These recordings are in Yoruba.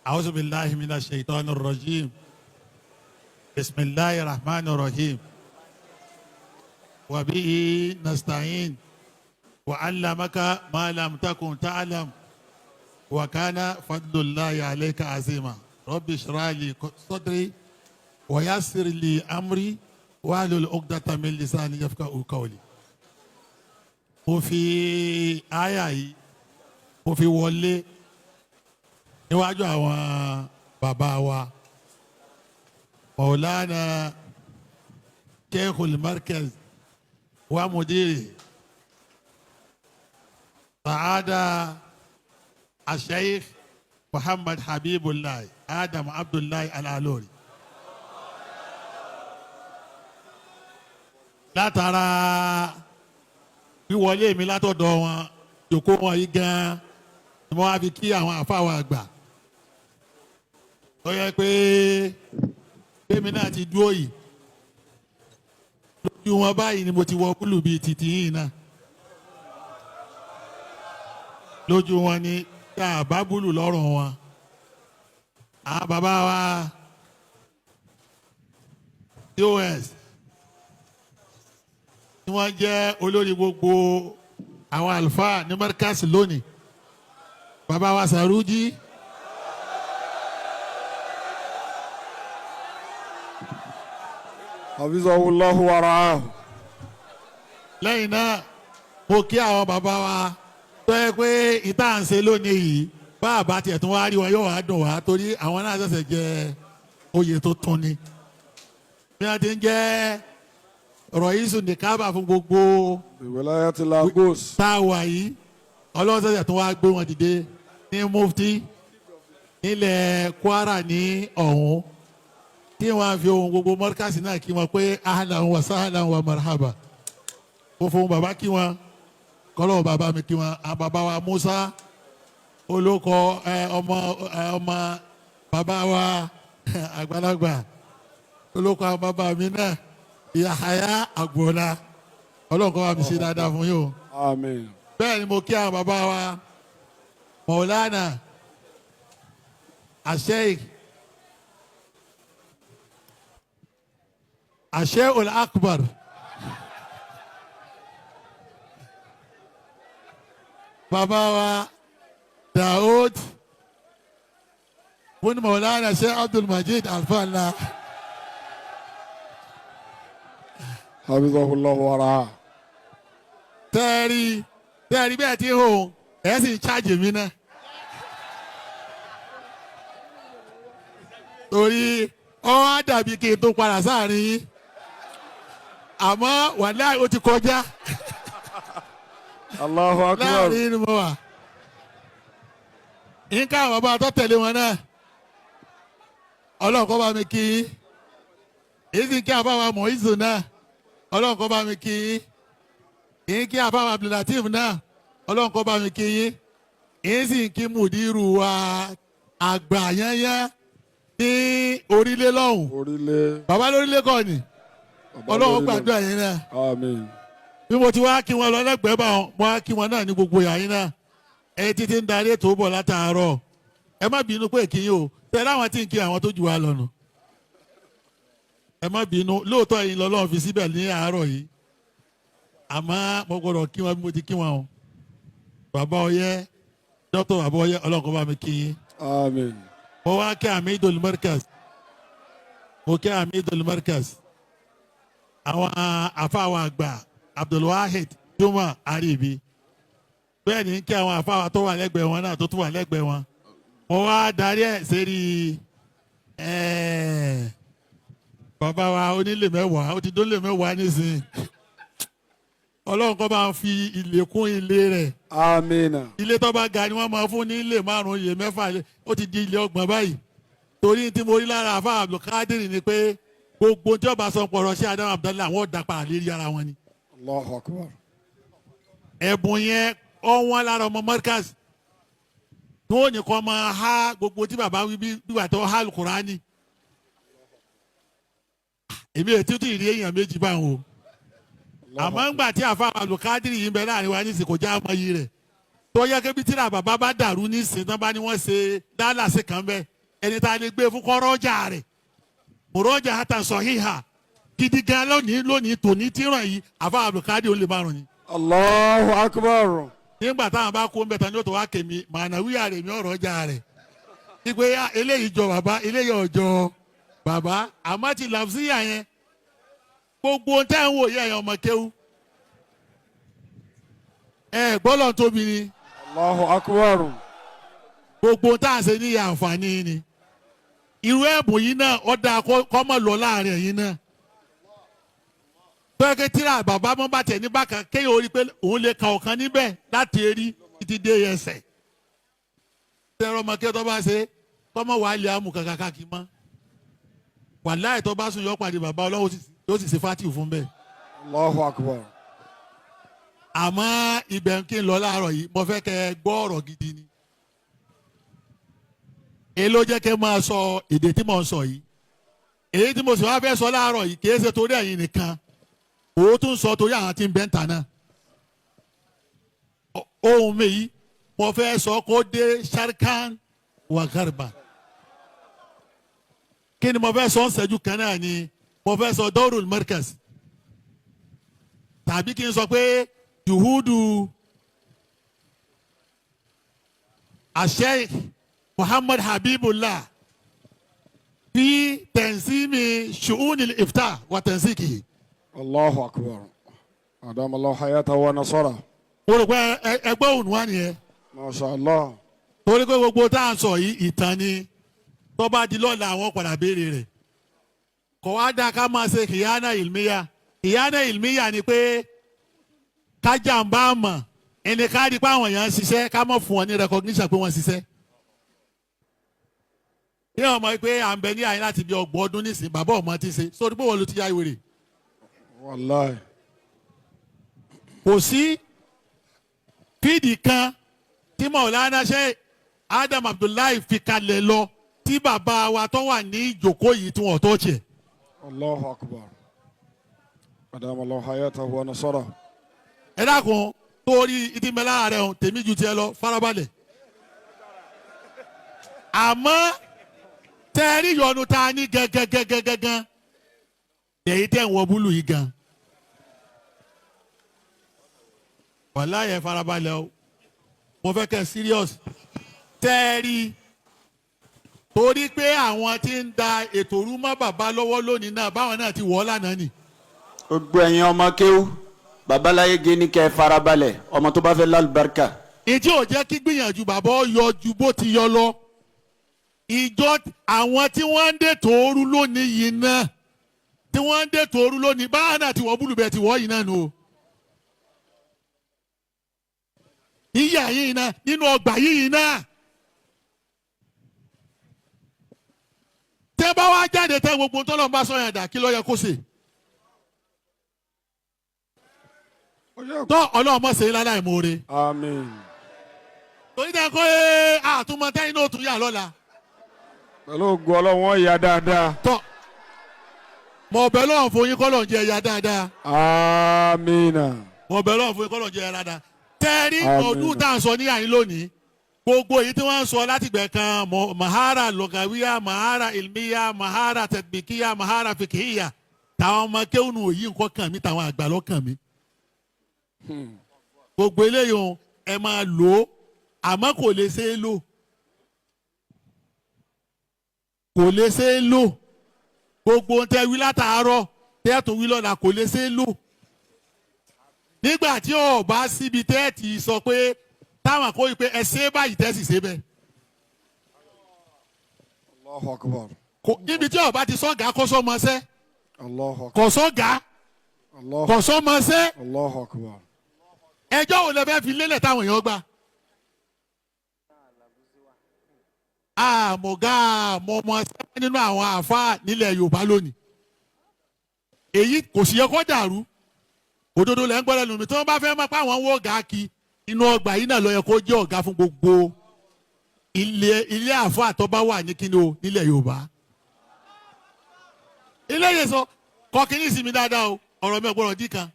أعوذ بالله من الشيطان الرجيم. بسم الله الرحمن الرحيم. وبه نستعين. وعلمك ما لم تكن تعلم وكان فضل الله عليك عظيما. رب اشرح لي صدري ويسر لي أمري واحلل عقدة من لساني يفقهوا قولي. Mo fi àyà yìí, mo fi wọlé níwájú àwọn bàbá wa, Maulana Sheikhul Markaz wa Mudiri Saada Asheikh Muhammad Habibullah Adam Abdullahi Al-Alori. Látara wíwọlé mi látọ̀dọ̀ wọn, jòkó wọn yìí gan-an ni wọ́n á fi kí àwọn àfáwọn àgbà tó yẹ pé bẹ́mi náà ti dúró yìí lójú wọn báyìí ni mo ti wọ búlù bíi títí yìí náà. Lójú wọn ni tá a bá búlù lọ́rùn wọn. Àwọn bàbá wa dos tí wọ́n jẹ́ olórí gbogbo àwọn àlùfáà ní Markaz lónìí, bàbá wa Saruji. Hafizahullahu wa ra'ahu. Lẹ́yìn náà, mo kí àwọn bàbá wa tó yẹ pé ìta à ń ṣe lónìí yìí, bá àbá tiẹ̀ tún wá rí wọn yóò wá dùn wá, torí àwọn náà ṣẹ̀ṣẹ̀ jẹ oyè tó tún ni. Bí wọ́n ti ń jẹ́ rọ̀yìísù nìkábà fún gbogbo Wilayati Lagos. tá a wà yìí, Ọlọ́run ṣẹ̀ṣẹ̀ tún wá gbé wọn dìde ní mufti nílẹ̀ Kwara ní ọ̀hún, tí wọ́n fi ohun gbogbo mọ́ríkàsì náà kí wọn pé ahlan wa sahlan wa marhaba. Mo fún bàbá kí wọn, kọ́lọ́ bàbá mi kí wọn, àwọn bàbá wa Musa olóko ẹ ọmọ ẹ ọmọ bàbá wa àgbàlagbà olóko, àwọn bàbá mi náà Yahaya Agboola, Ọlọ́run kó bá mi ṣe dáadáa fún yín o. Àmín. Bẹ́ẹ̀ ni mo kí àwọn bàbá wa Maulana Asheikh Asheikh Akbar, bàbá wa Daoud bùn Maulana Sheikh Abdul Majid Alfala. Hafizahullahu wa ra'ahu. Tẹ́ẹ̀rí tẹ́ẹ̀rí bẹ́ẹ̀ tí hò ẹ̀ sì ń ṣáàjì mi náà, torí ọ á dàbí kí n tó padà sáàrin yín, àmọ́ wàláhì ó ti kọjá. Allahu akbar. Láàrin ni mo wà nǹkan àwọn bàbá tó tẹ̀lé wọn náà, Ọlọ́run kó bá mi kí yín. Èyí sì ń kí àbáwá Mọ̀ọ́ìsù náà, Ọlọ́run kó bá mi kí yín. Èyí kí àbáwá Abdulateef náà, Ọlọ́run kó bá mi kí yín. Èyí sì ń kí mùdírù wa àgbà yányán ní orílẹ̀ lọ́hùn. Orílẹ̀. Bàbá lórílẹ̀ kọ́ ni. Bàbá Ọlọ́run lórílẹ̀. gbàdúrà yín náà. Àmín. Bí mo ti wá kí wọn lọ lẹ́gbẹ̀ẹ́ bá wọn, mo wá kí wọn náà ní gbogbo yàrá yín náà. Ẹ títí ń darí ètò bọ̀ látàárọ̀, ẹ má bínú pé kí yín o tẹ̀lé àwọn tí ń kí àwọn tó jù wá lọ nù. Ẹ má bínú, lóòótọ́ yìí lọ́lọ́run fi síbẹ̀ ní àárọ̀ yìí, àmọ́ mo gbọ́dọ̀ kí wọn bí mo ti kí wọn o. Bàbá ọyẹ, dókítà bàbá ọyẹ, Ọlọ́run kó bá mi kí yín. Àmín. Mo wá kí Amidul Markaz, mo kí Amidul Markaz, àwọn àfáwọn àgbà Abdulwahid Juma Aribi. Bẹ́ẹ̀ ni kí àwọn àfáwọn tó wà lẹ́gbẹ̀ẹ́ wọn náà tó tún wà lẹ́gbẹ̀ẹ́ wọn. Mo wá darí ẹ̀ sẹ́rí bàbá wa onílé mẹ́wàá, ó ti dólé mẹ́wàá nísìnyí. Ọlọ́run kó bá ń fi ilé kún ilé rẹ̀. Àmín. Ilé tó bá ga ni wọ́n máa fún ní ilé márùn-ún, ilé mẹ́fà, ó ti di ilé 30 báyìí. Torí tí mo rí lára àfa Abdulkadir ni pé gbogbo tí ọba sọ pọ̀rọ̀ sí Adam Abdallah, àwọn ọ̀dà padà lérí ara wọn ni. Allahu akbar. Ẹ̀bùn yẹn ọ̀wọ́n lára ọmọ Markaz tí wọ́n ní kọ́ máa há gbogbo tí bàbá wí bí wà tó há Alukurani. Èmi ò títí ìrí èèyàn méjì báwọn o, àmọ́ ńgbà tí àfa Abdulkadir yìí ń bẹ láàrin wa nísìnyí, kò já ọmọ yìí rẹ̀ tó yẹ kébi tí bàbá bá dàrú nísìnyí tán bá ní wọ́n ṣe dálàsì kan bẹ́ẹ̀. Ẹni tá a lè gbé fún kọ́rọ́jà rẹ̀ mùrọ́jà hatan sọ̀híhà gidi gan lónìí lónìí tòní tíràn yìí, àfa Abdulkadir ó lè márùn ni. Allahu akbar. Nígbà táwọn bá kó ń bẹ tán ní ó tó wá kèmí mànàwíyà rẹ̀ mi ọ̀rọ̀ ọjà rẹ̀ ìpè ya eléyìí jọ bàbá, eléyìí ọjọ́ bàbá. Àmọ́ ti làfíà yẹn, gbogbo ohun tẹ́ ń wò yẹ ẹ̀yàn ọmọ kéwú ẹ gbọ́dọ̀ tóbi ni. Allahu akbar. Gbogbo ohun tá à ń ṣe ní ìyá àǹfààní ni. Irú ẹ̀bùn yìí náà ó dáa kọ́ mọ̀ lọ láàrin ẹ̀yin náà pẹ́ẹ́kẹ́ tíra bàbá mọ́ bá tẹ̀ ní bákan kéèyàn ó rí i pé òun lè ka ọ̀kan níbẹ̀ láti erí títí dé ẹsẹ̀. Tẹ́rọ ọmọ kí ọ tó bá ṣe kọ́mọ wàá lè amú kankan káàkiri mọ́. Wàláhì, tó bá sùn yọ pàdé bàbá Ọlọ́run, yóò sì ṣe fátìwù fún bẹ́ẹ̀. Allahu akbar. Àmọ́ ibẹ̀ ń kí n lọ láàárọ̀ yìí, mo fẹ́ kẹ́ ẹ gbọ́ ọ̀rọ̀ gidi ni. Èyí ló jẹ́ kẹ́ máa sọ èdè tí mò ń sọ yìí. Èyí tí mo sì wá fẹ́ sọ láàárọ̀ yìí kì í ṣe torí ẹ̀yin nìkan, òun tún sọ torí àwọn tí ń bẹ ń ta náà. Ohun mi yìí, mo fẹ́ sọ kó dé sharkan wa garba. Kí ni mo fẹ́ sọ ń ṣẹ́jú kan náà ni mo fẹ́ sọ dawrul markaz, tàbí kí n sọ pé juhudu asheikh Muhammad Habibullah fi tanzimi shu'un al-ifta wa tanzikihi. Allahu akbar. Adam Allah hayata wa nasara. Mo rò pé ẹgbẹ́ òun wá nìyẹn. Masha Allah. Torí pé gbogbo tá à ń sọ yìí, ìtàn ni. Tó bá di lọ́la, àwọn padà béèrè rẹ̀. Kò wá dáa ká máa ṣe khiyana ilmiya. Khiyana ilmiya ni pé kájà ń bá mọ̀ ẹni ká rí pé àwọn èèyàn ń ṣiṣẹ́, ká mọ̀ fún wọn ní recognition pé wọ́n ṣiṣẹ́. Ní ọmọ pé à ń bẹ ní àyín láti bí 30 ọdún nísìnyí, bàbá ọmọ ti ṣe sórí pé wọ́n ló ti yá ìwèrè. Wallahi. Kò sí fídì kan tí Maulana Sheikh Adam Abdullahi fi kalẹ̀ lọ tí bàbá wa tó wà ní ìjòkó yìí tí wọ́n tó tiẹ̀. Allahu akbar. Adam Allah hayata wa nasara. Ẹ dákun, torí ìdímẹ́lá rẹ̀ hàn tèmi ju tiẹ̀ lọ, farabalẹ̀. Àmọ́ tẹ́rí yọnu ta ní gẹ́gẹ́gẹ́gẹ́gẹ́ èyí tẹ̀ ń wọ búlù yìí gan. Wàláyé, farabalẹ̀ o, mo fẹ́ kẹ́ serious. Tẹ́rí torí pé àwọn tí ń da ètò rú mọ́ bàbá lọ́wọ́ lónìí náà, báwọn náà ti wọ̀ ọ́ lánàá nì. Gbogbo ẹ̀yin ọmọ kéwú, babaláyége ní kẹ́ ẹ farabalẹ̀, ọmọ tó bá fẹ́ lálùbáríkà. Ìdí ò jẹ́ kí gbìyànjú bàbá ọ yọ ju bó ti yọ lọ, ìjọ àwọn tí wọ́n ń dètò ooru lónìí yìí náà, tí wọ́n ń dètò ooru lónìí, báwọn náà ti wọ́ búlù bẹ́ẹ̀ ti wọ́ yìí náà nù o. Yíyà yìí náà nínú ọgbà yìí náà, tẹ́ bá wá jáde tẹ́ gbogbo tọ́lọ́ ń bá sọ yẹn dà, kí ló yẹ kó ṣe? Tọ́ Ọlọ́run mọ̀ ṣe é láláì moore. Àmín. Torí dẹ́ kó ee àtúmọ̀ tẹ́yìn náà tún yà lọ́la. Pẹ̀lú ògo Ọlọ́run, wọ́n yà dáadáa. Tọ́ mọ̀ bẹ́ẹ̀ lọ́wọ́ fún yín, kọ́ lọ́n jẹ́ ẹ̀yà dáadáa. Amina. Mọ̀ bẹ́ẹ̀ lọ́wọ́ fún yín, kọ́ lọ́n jẹ́ ẹ̀yà dáadáa. Tẹ́rí Àmín. ọdún tá à ń sọ ní àyín lónìí, gbogbo èyí tí wọ́n ń sọ láti gbẹ̀ kan mahara lọ́gàwíyà, mahara ilmiya, mahara tẹ̀gbìkíyà, mahara fikihiya, táwọn ọmọ kéwòn òyì nǹkan kàn mí, táwọn àgbà lọ́kàn mi. Gbogbo eléyìí o, ẹ máa lò ó, àmọ́ kò lè ṣe é lò, kò lè ṣe é lò. Gbogbo ohun tẹ́ wí látàárọ̀, tẹ́ tún wí lọ́la, kò lè ṣe é lò nígbà tí ò bá síbi tẹ́ ti sọ pé táwọn kò yí pé ẹ ṣe é báyìí, tẹ́ sì ṣe bẹ́ẹ̀. Allahu akbar. Kò níbi tí ò bá ti sọ́gà kó sọ́mọṣẹ́. Allahu akbar. Kò sọ́gà Allahu kò sọ́mọṣẹ́. Allahu akbar. Ẹjọ́ wo lẹ fẹ́ fi lélẹ̀ táwọn èèyàn gbà? Àmọ̀gá àmọ̀mọ̀ṣẹ́ nínú àwọn àáfàá nílẹ̀ Yorùbá lónìí, èyí kò sì yẹ kó dàrú. Òdodo lẹ́ ń gbọ́ lẹ́nu mi. Tí wọ́n bá fẹ́ mọ̀ pé àwọn ń wọ́ ọ̀gá kí inú ọgbà yìí náà ló yẹ kó jẹ́ ọ̀gá fún gbogbo ilé ilé àáfàá tó bá wà ní kíni o nílẹ̀ Yorùbá. Ilé yẹn sọ kọ́ kínní ìsinmi dáadáa o, ọ̀rọ̀ mi ò gbọ́dọ̀ dí kan.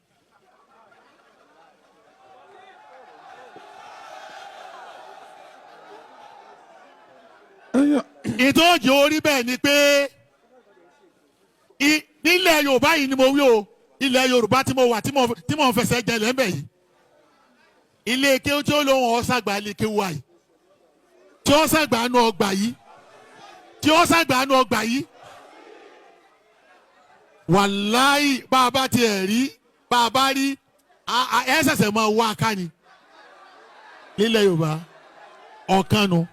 Ìtọ́jú orí bẹ́ẹ̀ ni pé nílẹ̀ Yorùbá yìí ni mo wí o, ilẹ̀ Yorùbá tí mo wà tí mo ń fẹsẹ̀ jẹlẹ̀ ń bẹ̀ yìí, ilé kéwú tí ó lóun ọ̀sàgbà ilé kéwú wa yìí, tí ó sàgbà nù ọgbà yìí, tí ó sàgbà nù ọgbà yìí, wàláì bá a bá tiẹ̀ rí, bá a bá rí, ẹ ṣẹ̀ṣẹ̀ máa wá ká ni nílẹ̀ Yorùbá ọ̀kan nu.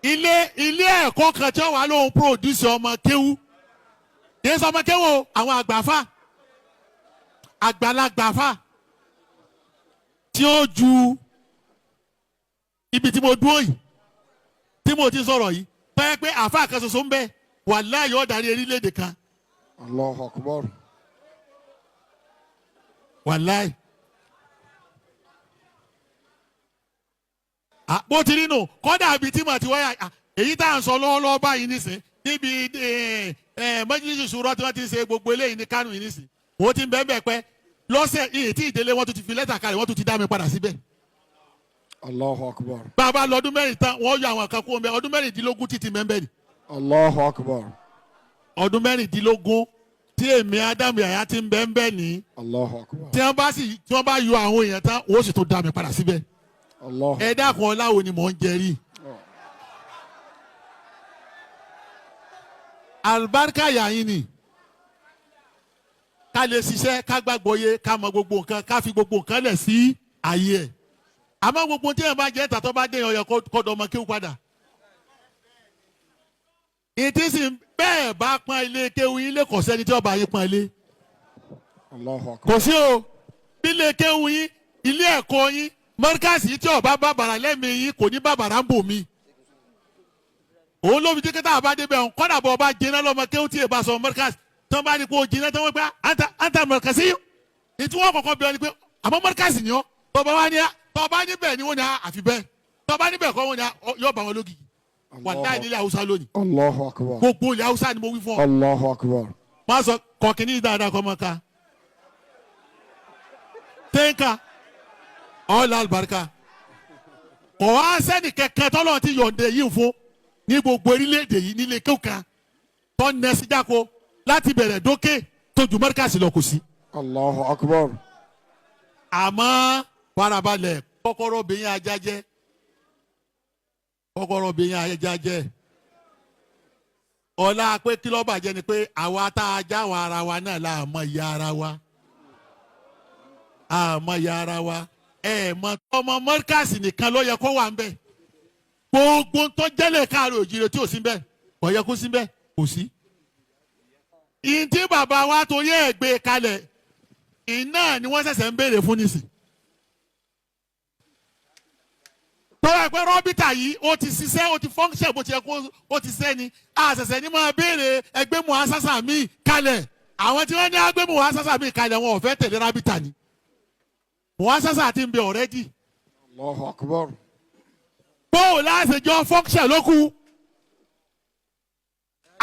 Ilé ẹ̀kọ́ kan tí ó wà lóun produce ọmọ kéwú, kì í sọ ọmọ kéwú o, àwọn àgbàfà, àgbàlagbàfà tí ó ju ibi tí mo dúró yìí tí mo ti sọ̀rọ̀ yìí, pẹ́ pé àáfàá kan ṣoṣo ń bẹ, wàláhì yóò darí orílẹ̀-èdè kan. Allahu Akbar. Wàláhì. Bó ti rí nù, kọ́dà ibi tí mo ti wáyà, èyí tá à ń sọ lọ́wọ́lọ́wọ́ báyìí nísìn níbi mọ́jísì ṣùrọ́ tí wọ́n ti ṣe gbogbo eléyìí ní Kánò yìí nísìn, wọ́n ti ń bẹ́ẹ̀ bẹ́ẹ̀ pẹ́ lọ́sẹ̀ yìí tí ìdílé wọn tún ti fi lẹ́tà kalẹ̀, wọ́n tún ti dá mi padà síbẹ̀. Allahu Akbar. Bàbá lọ́dún mẹ́rin tán, wọ́n yọ àwọn kan kó mẹ́ ọdún 16 títí mẹ́mbẹ́ ni. Allahu Akbar. Ọdún 16 tí èmi Ádámù Yàyà ti ń bẹ́ẹ̀ ní. Allahu Akbar. Tí wọ́n bá yọ àwọn èèyàn tán, wọ́n sì tún dá mi padà síbẹ̀. Ẹ dákun, ọláwo ni mò ń jẹ rí. Àlùbáríkà yàyín ni ká lè ṣiṣẹ́, ká gbàgbọ́ yé, ká mọ gbogbo nǹkan, ká fi gbogbo nǹkan lẹ̀ sí ayé ẹ̀. Àmọ́ gbogbo tí ẹ̀ bá jẹ́ tàtọ́ bá dé ọyọ kọ́dọ̀ ọmọ kéwú padà. Ìtí sì bẹ́ẹ̀ bá pọ́n ilé kéwú yín lè kọ̀ sẹ́ni tí ọba yín pọ́n ilé. Kò sí o, ilé kéwú yín, ilé ẹ̀kọ́ yín, mọ́ríkàsì tí ọba bàbàrà lẹ́mìí yín kò ní bàbàrà ń bò mí. Òun ló fi jẹ́ kẹ́tà àbá débẹ̀ ọ̀hún, kọ́dà bọ̀ ọba jiná lọ́mọ kéwú tí èèbá sọ mọ́ríkàsì tí wọ́n bá ní kó jiná tí wọ́n gbá anta mọ́ríkàsì yìí. Ìtí wọ́n kọ́kọ́ bí ọ ni pé àmọ́ mọ́ríkàsì ni ọ́, tọba wa ni tọba níbẹ̀ ni wọ́n ní àfi bẹ́ẹ̀, tọba níbẹ̀ kọ́ wọ́n ní yóò bá wọn lógìkì. Wàláhì nílẹ̀ Haúsá lónìí. Allahu Akbar. Gbogbo ilẹ̀ Haúsá ni mo wí fún ọ. Allahu Akbar. Má sọ kọ̀kínní dáadáa kọ́ mọ́ ká. Tẹ́ńkà ọ̀la àlùbáríkà. Kò wá sẹ́ni kẹ̀kẹ́ tọ́lọ́ ti yọ̀ǹde yìí fún ní gbogbo orílẹ̀-èdè yìí nílé kéwùká tọ́ nẹ́sí jáko láti bẹ̀rẹ̀ dókè tó ju mọ́ríkàsì lọ kò sí. Allahu Akbar. Àmọ́ farabalẹ̀, kọ́kọ́rọ́ bẹ̀yìn ajá jẹ́, kọ́kọ́rọ́ bẹ̀yìn ajá jẹ́. Ọlá pé kí ló bàjẹ́ ni pé àwa tá a já wa ara wa náà la mọ ìyá ara wa, a mọ ìyá ara wa. Ẹ mọ ọmọ mọ́ríkàsì nìkan ló yẹ kó wà ń bẹ̀. Gbogbo tó jẹ́lẹ̀ káàró òjìrè tí ò sí ń bẹ̀, kò yẹ kó sí ń bẹ̀, kò sí. Ìyìn tí bàbá wa torí ẹ̀ gbé kalẹ̀ iná ni wọ́n ṣẹ̀ṣẹ̀ ń béèrè fún nísìn. Tọ́wọ́ ẹ̀pẹ́ rọ́bìtà yìí ó ti ṣiṣẹ́, ó ti fọ́nṣẹ̀ bó ti yẹ kó ó ti ṣiṣẹ́ ni, a ṣẹ̀ṣẹ̀ ní máa béèrè ẹgbẹ́ mu asásà míì kalẹ̀. Àwọn tí wọ́n ní agbẹ́ mu asásà míì kalẹ̀ wọn ò fẹ́ tẹ̀lé rábìtà ni. Mu asásà ti ń bẹ ọ̀rẹ́dì. Allahu Akbar. Bóò láṣẹjọ fọ́nṣẹ̀ ló kù.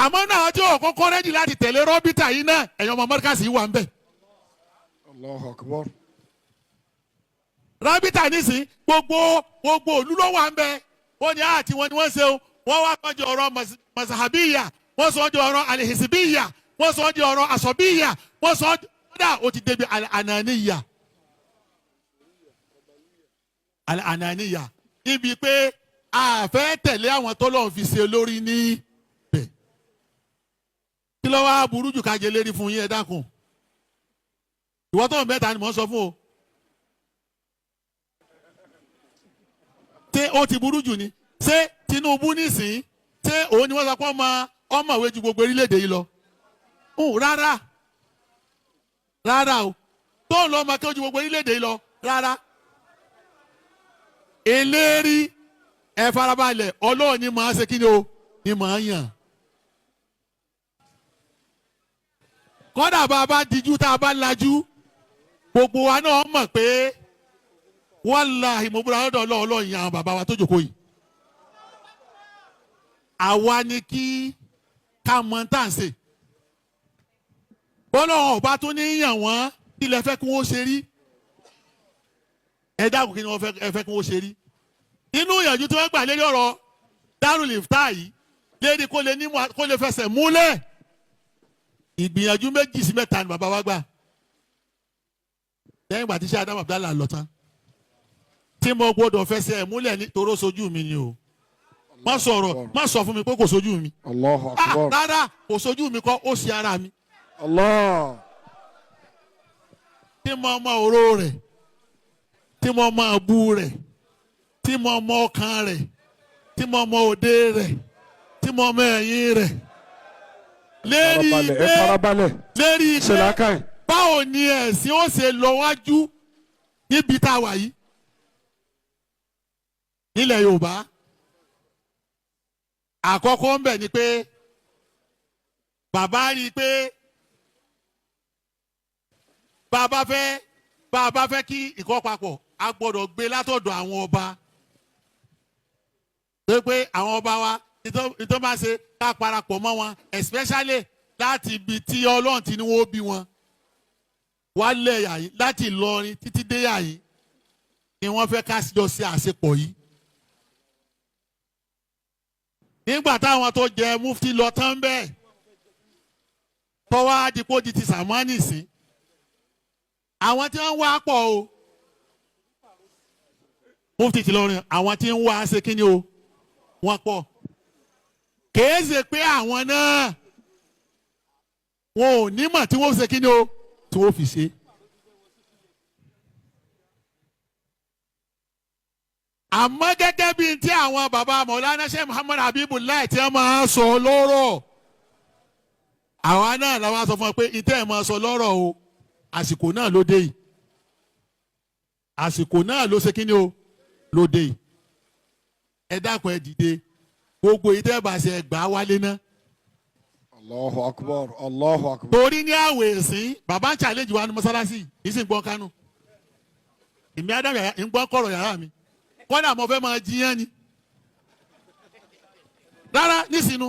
Àmọ́ náà tí ò kọ́kọ́ rẹ́dì láti tẹ̀lé rọ́bìtà yìí náà, ẹ̀yọ́ ọmọ mọ́ríkàsì yìí wà ń bẹ̀. Allahu Akbar. Rábìtà nísìn gbogbo gbogbo òlú ló wà ń bẹ. Wọ́n ní àti wọn ni wọ́n ṣe o. Wọ́n wá sọ di ọ̀rọ̀ masahabiya, wọ́n sọ di ọ̀rọ̀ alihisibiya, wọ́n sọ di ọ̀rọ̀ asọ̀biya, wọ́n sọ kódà ó ti débi ananiya. Ananiya níbi pé a fẹ́ tẹ̀lé àwọn tó lọ́n fi ṣe lórí ní bẹ̀. Kí ló wá burú jù ká jẹ lérí fún yín, ẹ dákun. Ìwọ tó ń mẹ́ta ni mò ń sọ fún o. Ṣé ó ti burú jù ni? Ṣé Tinubu nísìn? Ṣé òun ni wọ́n sọ pé ọmọwé ju gbogbo orílẹ̀-èdè yìí lọ? Rárá. Rárá o. Tó ń lọ ọmọ kí ó ju gbogbo orílẹ̀-èdè yìí lọ? Rárá. Eléri ẹ farabalẹ̀, Ọlọ́run ni màá ṣe kí ni o? Ni màá yàn. Kọ́dà bá a bá dijú tá a bá lajú, gbogbo wa náà mọ̀ pé wàláhì mo búra lọ́dọ̀ Ọlọ́run yàn àwọn bàbá wa tó jókòó yìí. Àwa ni kí ká mọ tá à ń ṣe. Bọ́lọ́run ọba tó ní yàn wọ́n, kí lẹ fẹ́ kí wọ́n ṣe rí? Ẹ dákun, kí ni wọ́n fẹ́ kí wọ́n ṣe rí? Inú ìyànjú tí wọ́n gbà lérí ọ̀rọ̀ Darul Ifta yìí, Lérí kó lè ní kó lè fẹsẹ̀ múlẹ̀. Ìgbìyànjú méjì sí mẹ́ta ni bàbá wa gbà. Lẹ́yìn ìgbà tí Sheikh Adam Abdallah lọ tán, tí mo gbọ́dọ̀ fẹsẹ̀ múlẹ̀ ní toró sojú mi ni o. Má sọ̀rọ̀, má sọ fún mi pé kò sojú mi. Allahu Ah, akbar. rárá, kò sojú mi kọ́, ó ṣe ara mi. Allah. Tí mo mọ òró rẹ̀, tí mo mọ àbú rẹ̀, tí mo mọ ọkàn rẹ̀, tí mo mọ òde rẹ̀, tí mo mọ ẹ̀yìn rẹ̀. Lérí Farabalẹ̀, ẹ pé farabalẹ̀. Lérí Ṣe pé làákàyè. báwo ni ẹ̀sìn ó ṣe lọ wájú níbi tá a wà yìí nílẹ̀ Yorùbá? Àkọ́kọ́ ń bẹ̀ ni pé bàbá rí i pé bàbá fẹ́ kí ìkọ́ papọ̀, a gbọ́dọ̀ gbé látọ̀dọ̀ àwọn ọba, tó pé àwọn ọba wa ìtọ́ bá ṣe ká parapọ̀ mọ́ wọn, especially láti ibi tí Ọlọ́run ti ní wọ́n bí wọn wálẹ̀ yàyí, láti Ìlọrin títí dé yàyí ni wọ́n fẹ́ ká jọ ṣe àṣepọ̀ yìí. Nígbà táwọn tó jẹ mufti lọ tán bẹ́ẹ̀, tọ́wọ́ àdìpọ̀ di ti sàmánì sí, àwọn tí wọ́n wá pọ̀ o. Mufti ti lọrin, àwọn tí ń wá ṣe kí ni o, wọ́n pọ̀. Kèé ṣe pé àwọn náà wọn ò nímọ̀ tí wọ́n ṣe kí ni o, tí wọ́n fi ṣe. Àmọ́ gẹ́gẹ́ bíi tí àwọn bàbá Mọ̀lánà Sheikh Muhammad Habibullah tí wọ́n máa sọ lọ́rọ̀, àwa náà làwọn sọ fún wa pé ìtẹ́ ẹ̀ máa sọ lọ́rọ̀ o, àsìkò náà ló dé yìí, àsìkò náà ló ṣe kí ni o, ló dé yìí. Ẹ dákun, ẹ dìde, gbogbo ìtẹ́ bá ṣe gbà wálé náà. Allahu akbar. Allahu akbar. Torí ní àwẹ̀ ẹ̀sìn, bàbá ń challenge wa ní mọ́sálásí yìí sì ń gbọ́n kánú. Èmi Ádámù yàrá ń gbọ́n kọ̀rọ̀ yàrá mi, kọ́dà mo fẹ́ máa jiyàn ni rárá nísìnú,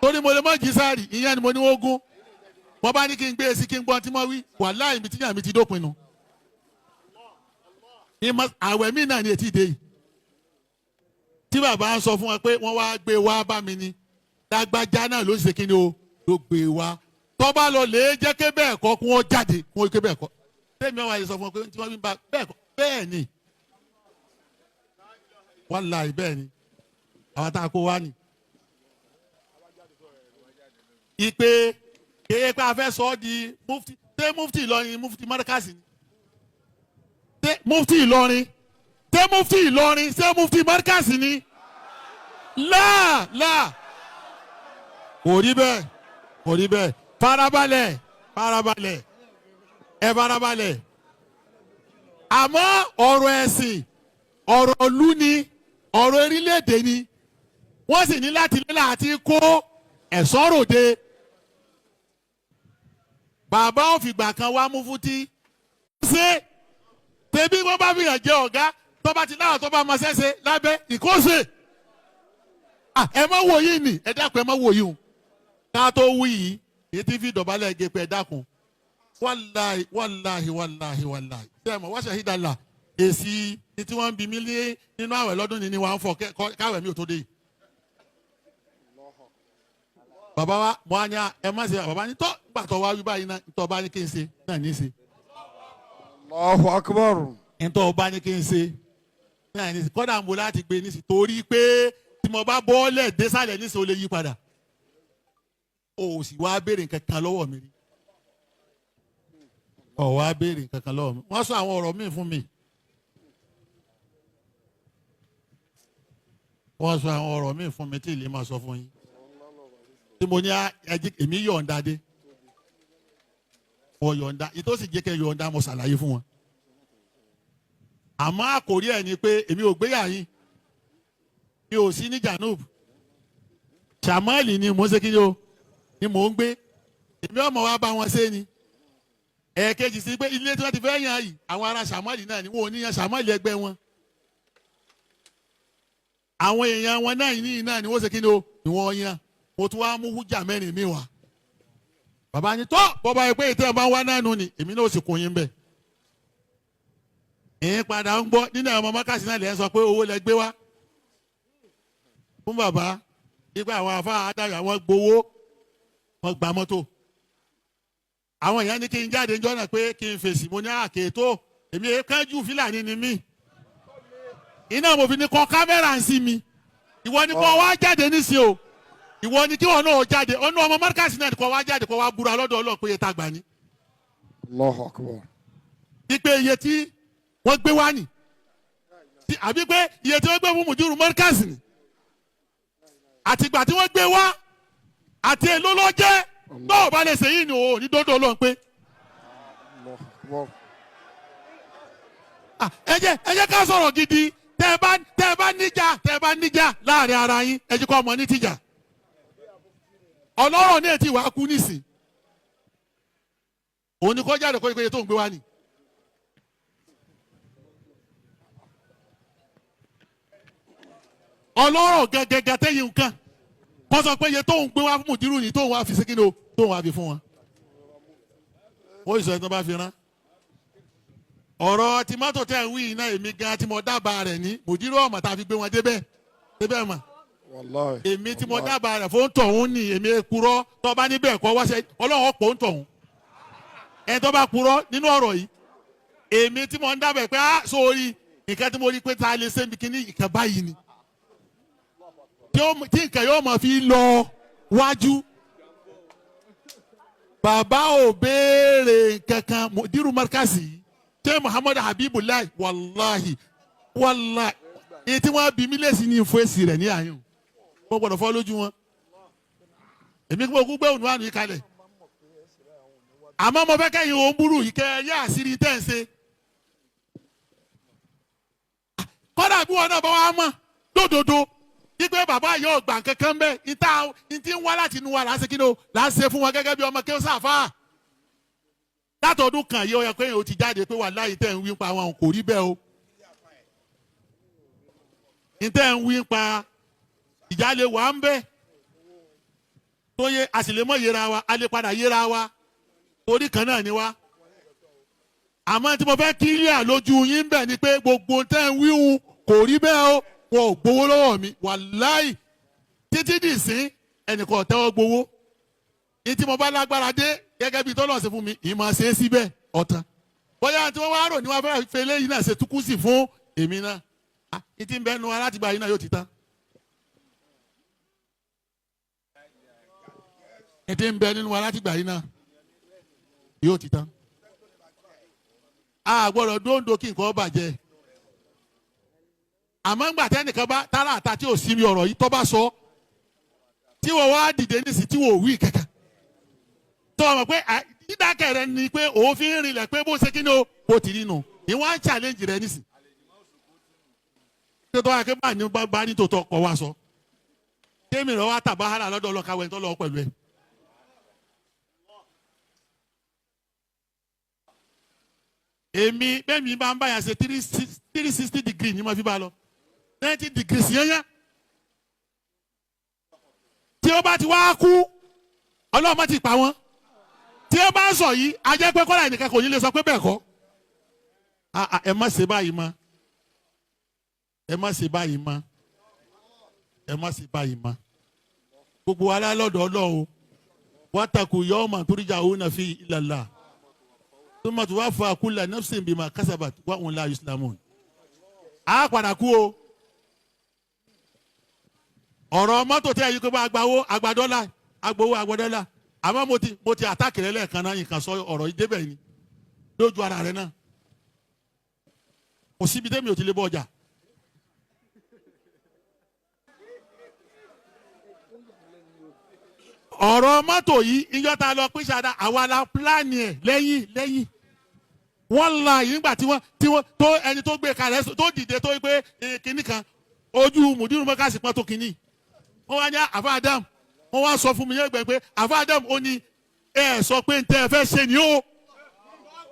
torí mo lè má jí sáàrì. Ìyẹn ni mo ní wọ́n gún. Wọ́n bá ní kí n gbé e sí kí n gbọ́n tí mo wí. Wàláhì, ibi tíyàn mi ti dópin nu. Àwẹ̀ mi náà ni ètí ìdè yìí tí bàbá ń sọ fún wa pé wọ́n wá gbé wá bá mi ni. Lágbájá náà ló ṣe kí ni o, ló gbé wá. Tọ́ba lọ lè jẹ́ ké bẹ́ẹ̀ kọ́, kí wọ́n jáde, kí wọ́n ké bẹ́ẹ̀ kọ́. Tẹ́mi ọ̀wá yìí sọ fún wa pé tí wọ́n fi ń ba bẹ́ẹ̀ kọ́, bẹ́ẹ̀ ni, wàláhì bẹ́ẹ̀ ni, àwọn tá a kó wá ni. Ìpè kéye pé a fẹ́ sọ ọ́ di mufti. Ṣé mufti Ìlọrin, mufti Markaz ni? Ṣé mufti Ìlọrin, ṣé mufti Ìlọrin, ṣé mufti Markaz ni? Láà láà, kò rí bẹ́ẹ̀, kò rí bẹ́ẹ̀. Farabalẹ̀, farabalẹ̀, ẹ farabalẹ̀. Àmọ́ ọ̀rọ̀ ẹ̀sìn, ọ̀rọ̀ ìlú ni, ọ̀rọ̀ orílẹ̀-èdè ni. Wọ́n sì ní láti lé láti kó ẹ̀sọ́ ròde. Bàbá ò fìgbà kan wá mú fútí ṣé tẹbí wọn bá fìyàn jẹ ọ̀gá, tó bá ti láwọn tó bá máa ṣẹ́ṣe lábẹ́ ìkóṣe. Ẹ má wò yìí nì, ẹ dákun, ẹ má wò yìí o. Ká tó wí yìí, èyí tí fi dọ̀bálẹ̀ gé pé ẹ dákun, wàláhì, wàláhì, wàláhì, wàláhì, sẹ́ẹ̀ mọ̀ wáṣẹ̀ hídàlà èsì ní tí wọ́n ń bi mí lé nínú àwẹ̀ lọ́dún ní wọ́n á ń fọ káwẹ̀ mi ò tó dé yìí. Bàbá wa mo á ní ẹ má ṣe. Bàbá ní tọ́ gbà tó wá wí báyìí náà, ntọ́ bá ní kí n ṣe náà ní í ṣe. Allahu akbar. Ntọ́ bá ní kí n ṣe náà ní í ṣe. Kọ́dà ń bo láti gbé ní sí, torí pé tí mo bá bọ́ọ̀lẹ̀ désàlẹ̀ ní sí, ó lè yí padà. O ò sì wá béèrè nǹkan kan lọ́wọ́ mi rí, ọ̀ wá béèrè nǹkan kan lọ́wọ́ mi. Wọ́n sọ àwọn ọ̀rọ̀ míì fún mi, wọ́n sọ àwọn ọ̀rọ̀ míì fún mi tí ìlú máa sọ fún yín, tí mo ní èmi yọ̀ǹda dé, mo yọ̀ǹda ìtòsí sì jẹ́ kẹ́ yọ̀ǹda. Mo ṣàlàyé fún wọn, àmọ́ àkórí ẹ̀ ni pé èmi ò gbéyà yín, mi ò sí ní Janub Shamali ni mò ń ṣe kí ni o ni mò ń gbé. Èmi ọmọ wa bá wọn ṣe ni. Ẹ̀ẹ̀kejì sí pé ilé tí wọ́n ti fẹ́ yàn yìí, àwọn ará Shamali náà ni, wọn ò ní yan Shamali ẹgbẹ́ wọn, àwọn èèyàn wọn náà ní náà ni wọ́n ṣe kí ni o ni wọ́n yan. Mo tún wá mú hújà mẹ́rin mi wá. Bàbá ni tó bọ́ba yìí pé ìtẹ́ ẹ̀ bá ń wá náà nù ni, èmi náà ó sì kún yín bẹ́ẹ̀. Ìyẹn padà ń gbọ́ nínú àwọn ọmọ mọ́kàsí náà lè sọ pé owó lẹ gbé wá fún bàbá. Nígbà àwọn afá adáyọ̀ àwọn gbowó wọ́n gba mọ́tò. Àwọn èèyàn ní kí n jáde níjọ́ náà pé kí n fèsì mo ní àkètò èmi kánjú Fúlàní ni mí. Iná mo fi ní kọ kámẹ́rà ń sí mi. Ìwọ ni kò wá jáde nísìn o. Ìwọ ni kí wọn náà jáde. Ọ̀nà ọmọ Márkàsì náà ni kò wá jáde kò wá búra lọ́dọ̀ Ọlọ́run pé iye tá a gbà ní. Allahu Akbar. Ipe iye tí wọ́n gbé wá nì. Àbí pé iye tí wọ́n gbé fún Mùdírù Márkàsì ni. Àtìgbà tí wọ́n gbé wá àti èló ló jẹ́ tó o bá lè ṣe yìí ni o ní dọ́dọ̀ Ọlọ́run pé. Allahu Akbar. Ẹ jẹ́ ká sọ̀rọ̀ gidi tẹ́ ẹ bá níjà tẹ́ ẹ bá níjà láàrin ara yín ẹ jẹ́ kó ọmọ ní tìjà. Ọlọ́rọ̀ ní ètí ìwà kú nísìn. Òun ni kó jáde kó iye tó ń gbé wá ni. Ọlọ́rọ̀ gẹ́gẹ́gẹ́ tẹ́yìn nǹkan kó sọ pé iye tó ń gbé wá fún Mùdírù ni tó ń wá fi sí kíni o tó ń wá fi fún wọn. Ó sọ ẹni tó bá fi rán. Ọ̀rọ̀ tí mọ́tò tẹ̀ ń wí iná èmi gan tí mo dábàá rẹ̀ ní Mùdírù ọ̀mọ̀ tá a fi gbé wọn débẹ̀ débẹ̀ mọ̀. Wallahi. Èmi tí mo dábàá rẹ̀ fún tọ̀hún ni èmi purọ́ tó bá níbẹ̀ kọ́ wáṣẹ Ọlọ́run ọ̀pọ̀ ń tọ̀hún. Ẹni tó bá purọ́ nínú ọ̀rọ̀ yìí èmi tí mo ń dábàá pé á sórí nǹkan tí mo rí pé ta lè ṣe kíní nǹkan báyìí ni. Tí nǹkan yóò máa fi lọ wájú. Bàbá ò béèrè kankan Mùdírù Márkàsì yìí. Ṣé Muhammad Habibullah wàláhì wàláhì èyí tí wọ́n bí mílẹ̀sì ní ìfọ́ èsì rẹ̀ ní àyùn wọ́n gbọ́dọ̀ fọ́ lójú wọn. Èmi kí wọ́n kú gbé òun àná yìí kalẹ̀. Àmọ́ mo fẹ́ kẹ́yìn òun burú yìí kẹ́ ẹ yá àṣírí tẹ́ ń ṣe. Kọ́dà bí wọn náà bá wá mọ̀ lódodo wípé bàbá yóò gbà kankan bẹ́ẹ̀ níta ní ti ń wá láti inú wa là ń ṣe kí ni o là ń ṣe fún wọn gẹ́gẹ́ bí ọmọ kí ó sàfà. Látọdún kan yìí ó yẹ kéèyàn ó ti jáde pé wàláhì tẹ́ ń wí pa àwọn kò rí bẹ́ẹ̀ o. Ní tẹ́ ń wí pa ìjà lè wà ń bẹ́ tó yẹ a sì lè mọ̀ yẹra wa a lè padà yẹra wa torí kan náà ni wa. Àmọ́ tí mo fẹ́ kílíà lójú yín bẹ̀ ni pé gbogbo tẹ́ ń wíhun kò rí bẹ́ẹ̀ o wọn ò gbowó lọ́wọ́ mi wàláhì títí dìsín ẹnìkan ò tẹ́wọ́ gbowó. Ní tí mo bá lágbára dé gẹ́gẹ́ bí tọ́lọ̀ ṣe fún mi ìmọ̀ ṣe é síbẹ̀ ọ̀tàn. Bóyá tí wọ́n wá rò ní wọ́n fẹ́ fẹ́ léyìn náà ṣe túkú sí fún èmi náà. Ní tí ń bẹ́ẹ̀ nu alátìgbà yìí náà yóò ti tán. Ní tí ń bẹ nínú alátìgbà yìí náà yóò ti tán. A gbọ́dọ̀ dóńdó kí nǹkan bàjẹ́. Àmọ́ ńgbà tẹ́nìkan bá tára àta tí ò sí mi ọ̀rọ̀ yìí tó bá sọ tí wọ́n wá dìde nísì tí wọ́n ò wí kankan. Tó o mọ̀ pé dídákẹ́ rẹ ni pé òfin rinlẹ̀ pé bó ṣe kí ni o bó ti rí nu ìwọ́n á challenge rẹ nísì. Ṣé tó wáyé pé bá ní bá ní tòótọ́ kọ́ wá sọ. Kémi rẹ̀ wá tàbá hàrà lọ́dọ̀ ọlọ́kàwé tó lọ pẹ̀lú ẹ̀. Èmi bẹ́ẹ̀ mi bá ń báyà ṣe 360 degree ni mo fi bá lọ 90 degrees yẹnyẹn. Tí ó bá ti wá kú Ọlọ́run má ti pa wọ́n. Tí ó bá ń sọ yìí a jẹ́ pé kọ́lá ẹnìkan kò ní lè sọ pé bẹ́ẹ̀ kọ́. Ẹ má ṣe báyìí mọ́. Ẹ má ṣe báyìí mọ́. Ẹ má ṣe báyìí mọ́. Gbogbo wa lọ́dọ̀ Ọlọ́run wataku yawman turja'una fi ilallah thumma tuwaffa kulla nafsin bima kasabat wa hum la yuslamun. A padà kú o. Ọ̀rọ̀ mọ́tò tí a yí pé bá agbawó agbadọ́là agbowó agbadọ́là àmọ́ mo ti àtàkì rẹ lẹ́ẹ̀kan náà nǹkan sọ ọ̀rọ̀ yìí débẹ̀ ni lójú ara rẹ náà kò síbi tẹ́mi ò ti lè bọ́ ọjà. Ọ̀rọ̀ mọ́tò yìí ìjọ ta lọ pín ṣáda àwa la pílánì ẹ̀ lẹ́yìn wọ́n la yìí nígbà tí wọ́n tó ẹni tó gbé kalẹ̀ tó dìde tó gbé kinní kan ojú Mùdírù Márkàsì pọ́n tó kinní wọ́n wá ní àfa Adam wọ́n wá sọ fún mi yẹn gbẹ pé àfa Adam ó ní ẹ sọ pé ntẹ ẹ fẹ́ ṣe ni ó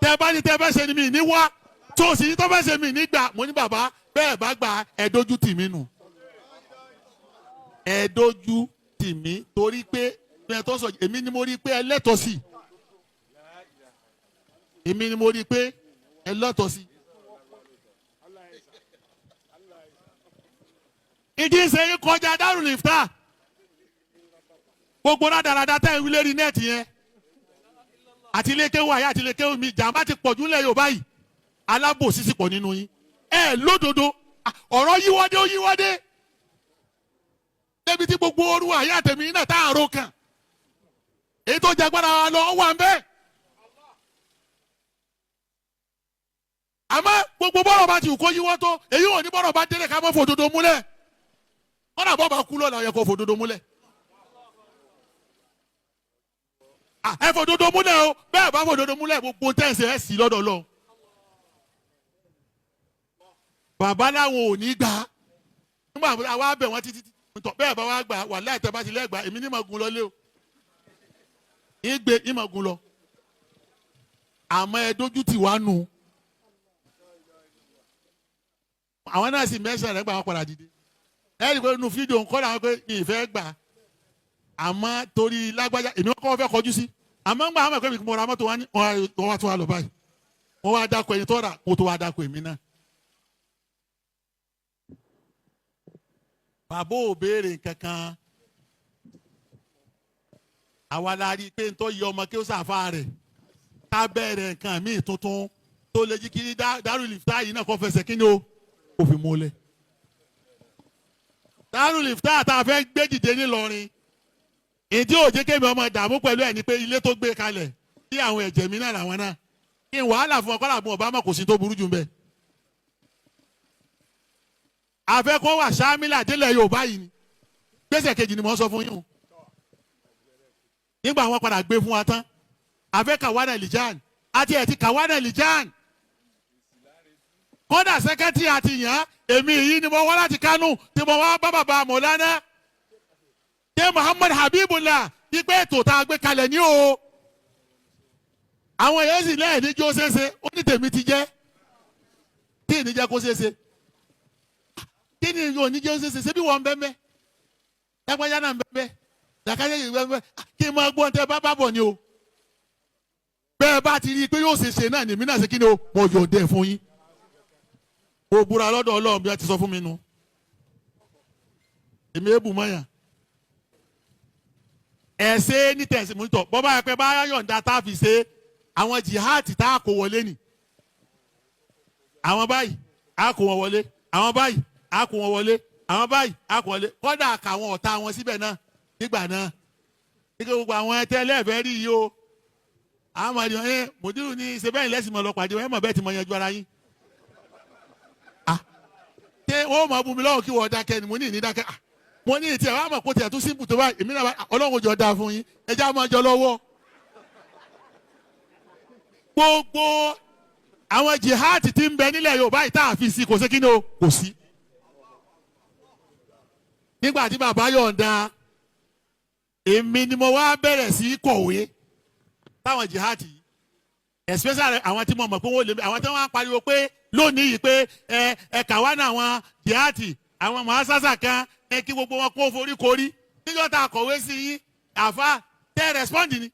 tẹ bá ní tẹ fẹ́ ṣe ni mi ní wá tó sì ní tó fẹ́ ṣe mi ní gbà mo ní bàbá bẹ́ẹ̀ bá gbà ẹ dójú tì mí nù ẹ dójú tì mí torí pé ẹ tó sọ èmi ni mo rí pé ẹ lẹ́tọ̀ọ́ sí èmi ni mo rí pé ẹ lẹ́tọ̀ọ́ sí. Ìdí ìsẹ́yìn kọjá Darul Ifta Gbogbo rádaràda tẹ́ ń wí lérí nẹ́ẹ̀tì yẹn àti ilé kéwù àyà àti ilé kéwù mi, jàmbá ti pọ̀jù ńlẹ̀ Yorùbá yìí, alábòsí sì pọ̀ nínú yín. Ẹ lódodo, ọ̀rọ̀ yíwọ́dé ó yíwọ́dé débi tí gbogbo orú àyà tèmi náà tá àrò kàn èyí tó jagbára wa lọ wà ń bẹ́ẹ̀. Àmọ́ gbogbo bọ́rọ̀ bá ti wù kó yíwọ́ tó, èyí ò ní bọ́rọ̀ bá délé ká mọ́ fòdodo múlẹ̀. Kọ́nà bọ́ bá kú lọ́la ó yẹ kó fòdodo múlẹ̀. Ẹ fòdodo múlẹ̀ o, bẹ́ẹ̀ bá fòdodo múlẹ̀ gbogbo tẹ̀sí ẹ̀ sí lọ́dọ̀ lọ. Bàbá làwọn ò ní gbà nígbà àwa bẹ̀ wọ́n títí tọ̀, bẹ́ẹ̀ bá wá gbà wà láì tẹ́ bá ti lẹ́gbà èmi ní màá gun lọ lé o, ìgbé ní màá gun lọ. Àmọ́ ẹ dójú tì wá nù. Àwọn náà sì mẹ́sàn-án rẹ̀ gbà wọ́n padà dìde. Ẹ rí i pé inú fídíò ń kọ́ làwọn pé mi ì fẹ́ gbà, àmọ́ torí lágbájá èmi kọ́ fẹ́ kọjú sí. Àmọ́ ń gbà àwọn ẹ̀kọ́ mi mo ra mọ́tò wá ní wọ́n wá tún wá lọ báyìí. Wọ́n wá dákọ̀ ẹni tó rà kó tó wá dákọ̀ èmi náà. Bàbá ò béèrè kankan. Àwa la rí i pé ntọ́ yẹ ọmọ kí ó sàfà rẹ̀ ká bẹ̀rẹ̀ nǹkan míì tuntun tó lè jí kí Darul Ifta yìí náà kọ́ fẹsẹ̀ kí ni o kò fi múlẹ̀. Darul Ifta tá a fẹ́ gbé dìde nílọrin, ìdí òjé kémi ọmọ dààmú pẹ̀lú ẹ̀ ni pé ilé tó gbé kalẹ̀ tí àwọn ẹ̀jẹ̀ mi náà làwọn náà kí n wàhálà fún ọkọ́ làbùn Obama kò sí tó burú jù ń bẹ̀. Àfẹ́ kó wà sámílà délẹ̀ Yorùbá yìí ni gbèsè kejì ni mò ń sọ fún yín o. Nígbà wọn padà gbé fún wa tán, àfẹ́ kàwánà lìjàn àti ẹ̀ ti kàwánà lìjàn kódà sẹ́kẹ́tì àti yàn èmi yìí ni mo wá láti Kánò tí mo wá bá bàbá Mọ̀lánà ṣé Muhammad Habibullah wípé ètò tá a gbé kalẹ̀ ní o. Àwọn èèyàn sì lẹ́ẹ̀ ní jó ṣeéṣe, ó ní tèmi ti jẹ́ tí ì ní jẹ́ kó ṣeéṣe. Kí ni yóò ní jẹ́ ó ṣeéṣe? Ṣé bí wọ́n ń bẹ́ mẹ́ lágbájá náà ń bẹ́ mẹ́ làkàjẹ́ yìí bẹ́ mẹ́ kí n máa gbọ́n tẹ́ bá bá bọ̀ ni o. Bẹ́ẹ̀ bá ti rí i pé yóò ṣeéṣe náà ní èmi náà ṣe kí ni o, mo yọ̀ǹdẹ̀ fún yín. Mo búra lọ́dọ̀ Ọlọ́run bí wọ́n ti sọ fún mi nu. Èmi ébù mọ́yàn. Ẹ ṣe ní tẹ̀sí mú tọ̀ bọ́ bá yẹ pé bá yọ̀ǹda tá a fi ṣe àwọn jihad tá a kó wọlé ni. Àwọn báyìí a kó wọn wọlé, àwọn báyìí a kó wọn wọlé, àwọn báyìí a kó wọlé. Kọ́dà káwọn ọ̀tá wọn síbẹ̀ náà nígbà náà. Nígbà gbogbo àwọn ẹtẹ́ lẹ́ẹ̀fẹ́ rí yìí o. Àwọn ọmọdé ẹ mòdìrú ni ṣe bẹ́ẹ̀ lẹ́sìn mọ̀ lọ pàdé ẹ mọ̀ bẹ́ẹ̀ ti mọ̀ yanjú ara yín. Ṣé wọ́n mọ̀ bùnmi lọ́wọ́ kí wọ́n dákẹ́ ni? Mo ní ìní dákẹ́. Mo ní ìtì ẹ̀ wá mọ̀ kó tiẹ̀ tún símpù tó báyìí, èmi náà Ọlọ́run jọ dáa fún yín, ẹ já máa jọ lọ́wọ́. Gbogbo àwọn jihad tí ń bẹ nílẹ̀ Yorùbá yìí tá a fi sí kò sí kí ni o, kò sí. Nígbà tí bàbá yọ̀ǹda, èmi ni mo wá bẹ̀rẹ̀ sí kọ̀wé táwọn jihad yìí, especially àwọn tí mo mọ̀ pé wọ́n lè, àwọn tí wọ́n á pariwo pé lónìí yìí pé ẹ ẹ kàwá náà àwọn jihad àwọn mọ̀ọ́sásà kan ẹ kí gbogbo wọn kó forí korí. Níjọ́ tá a kọ̀wé sí yín àfa tẹ́ rẹ́spọ́ndì ni.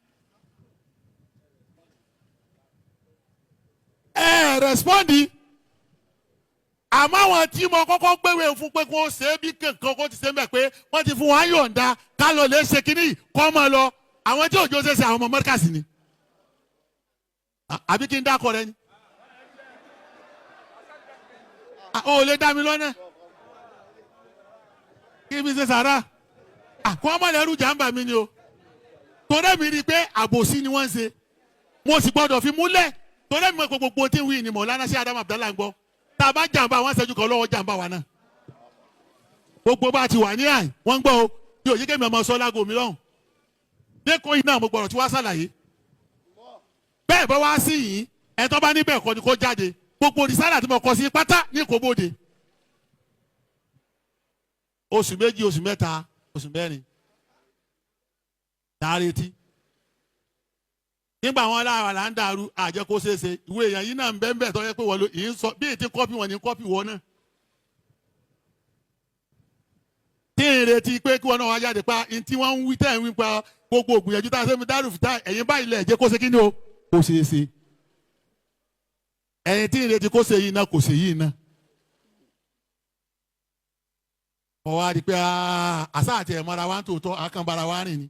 Ẹ rẹ́spọ́ndì. Àmọ́ àwọn tí mo kọ́kọ́ gbéwèé fún pé kó ṣe é bí kankan kó ti ṣe ń bẹ̀ pé wọ́n ti fún wa yọ̀ǹda ká lọ lè ṣe kínní kọ́ mọ́ lọ. Àwọn tí òjò ṣe ṣe àwọn ọmọ mọ́ríkàsì ni. Àbí kí n dákọ̀ rẹ ni? O ò lè dá mi lọ́nà. Kí mi ṣe sàrà? Kó ọmọ lẹ́rù jàǹbá mi ni o. Torí mi rí i pé àbòsí ni wọ́n ń ṣe. Mo sì gbọ́dọ̀ fi múlẹ̀. Torí mi mọ̀ pé gbogbo tí ń wí ni Mọ̀lánà sí Adamu Abdallah ń gbọ́. Tá a bá jàǹbá wọn ṣẹ́jú kan lọ́wọ́ jàǹbá wa náà. Gbogbo bá a ti wà ní àyè wọ́n ń gbọ́ o. Bí òye kémi ọmọ sọ lágbo mi lọ́hùn. Lẹ́kọ̀ọ́ yìí náà mo gbọ́dọ̀ tí wá ṣàlàyé. Bẹ́ẹ̀ bá wá sí yìí, ẹ̀ tó bá níbẹ̀ kọ́ ni kó jáde. Gbogbo rìsálà tí mo kọ sí pátá ní kò bóde. Oṣù méjì, oṣù mẹ́ta, oṣù mẹ́rin dárétí. Nígbà wọn lára là ń dàrú àjẹ kó ṣeéṣe. Ìwé èèyàn yìí náà ń bẹ́ẹ̀ bẹ́ẹ̀ tó yẹ pé wọ́n lo ìyín sọ bí èyí tí kọ́pì wọn ní kọ́pì wọn náà. Tí ń retí pé kí wọn náà wá jáde pa ní tí wọ́n ń wí tẹ́ ń wí pa gbogbo ògbìyànjú tá a ṣe fi dárò fìtá ẹ̀yìn báyìí lẹ̀ jẹ́ kó ṣe kí ni o kó ṣeéṣe. Ẹ̀yìn tí ń retí kó ṣe yìí náà kò ṣe yìí náà. Mo wá rí i pé àṣà àti ẹ̀mọ́ra wa ń tòótọ́ àkànbára wa rìn ni.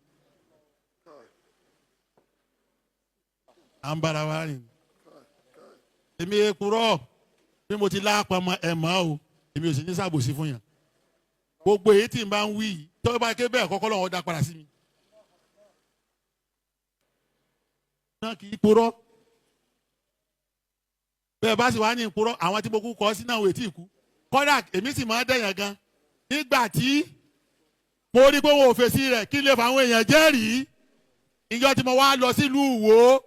À ń bára wa rìn. Èmi èkúrọ́ bí mo ti lápamọ́ ẹ̀ mọ́ o, èmi ò sì ní sàbòsí fún yàn. Gbogbo èyí tí n bá ń wí yìí, tọ́wọ́ bá ké bẹ́ẹ̀ kọ́kọ́ lọ́wọ́ dá padà sí mi. Náà kì í purọ́. Bẹ́ẹ̀ bá sì wá ní ìpurọ́, àwọn tí mo kú kọ́ sí náà wò tí ì kú. Kọ́dà èmi sì máa ń dẹ̀yàn gan. Nígbà tí mo rí pé wọn ò fèsì rẹ̀ kí lè fa àwọn èèyàn jẹ́rìí. Ìjọ tí mo wá lọ sílùú Ìwó,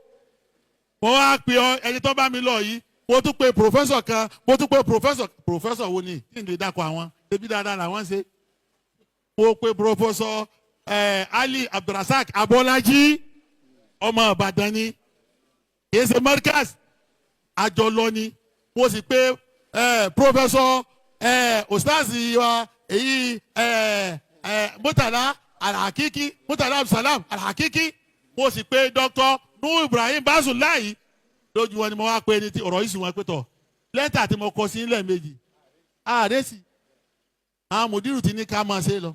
mo wá pe ẹni tó bá mi lọ yìí, mo tún pe pòfẹ́sọ̀ kan, mo tún pe pòfẹ́sọ̀, pòfẹ́sọ̀ wo ni kí n lè dákọ̀ àwọn, ṣebí dáadáa làwọn ṣe. Mo pe pòfẹ́sọ̀ Ali Abdulrasaq Abọ́lájí, ọmọ Ìbàdàn ni, kìí ṣe Markaz, àjọlọ ni. Mo sì pe pòfẹ́sọ̀ ustazi wa èyí Murtala Alhakiki, Murtala Abdulsalam Alhakiki, mo sì pe Dr. Nuhu Ibrahim Bazulayi. Lójú wọn ni mo wá pé ní ti ọ̀rọ̀ yìí sì wọ́n pé tọ̀ lẹ́tà tí mo kọ sí ilẹ̀ méjì ààrẹ sì àwọn mùdírù ti ní ká máa ṣe lọ,